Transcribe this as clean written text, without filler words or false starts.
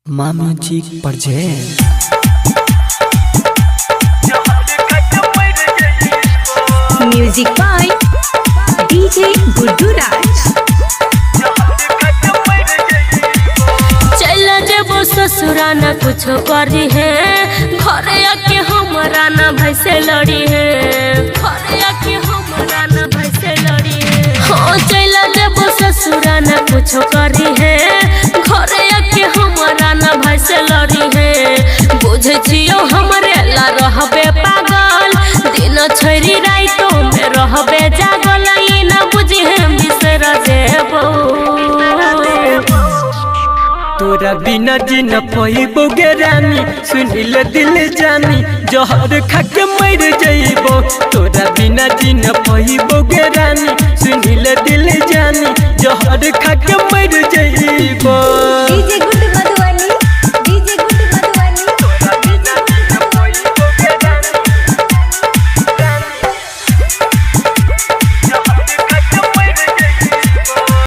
माँ music present. Music by DJ Guddu Raj. चल जब ससुरा न कुछो करी है, घरे आके हमरा न भैसे लड़ी है, घरे आके हमरा न भैसे लड़ी है। हाँ चल जब ससुरा न कुछो करी है, घरे आके हमरा न भैसे लड़ी है। बुझ छियो हमरे ला रहबे पागल, दिन छोरी राइतो में रहबे जागल, ई न बुझे बिसर जेबो। तोरा बिना जी न पैबो गे रानी, सुनिल दिल जानी जहर खा के मर जइबो। तोरा बिना जी न पैबो गे रानी, सुनिल दिल जानी जहर खा के मर जइबो। डीजे गुड्डू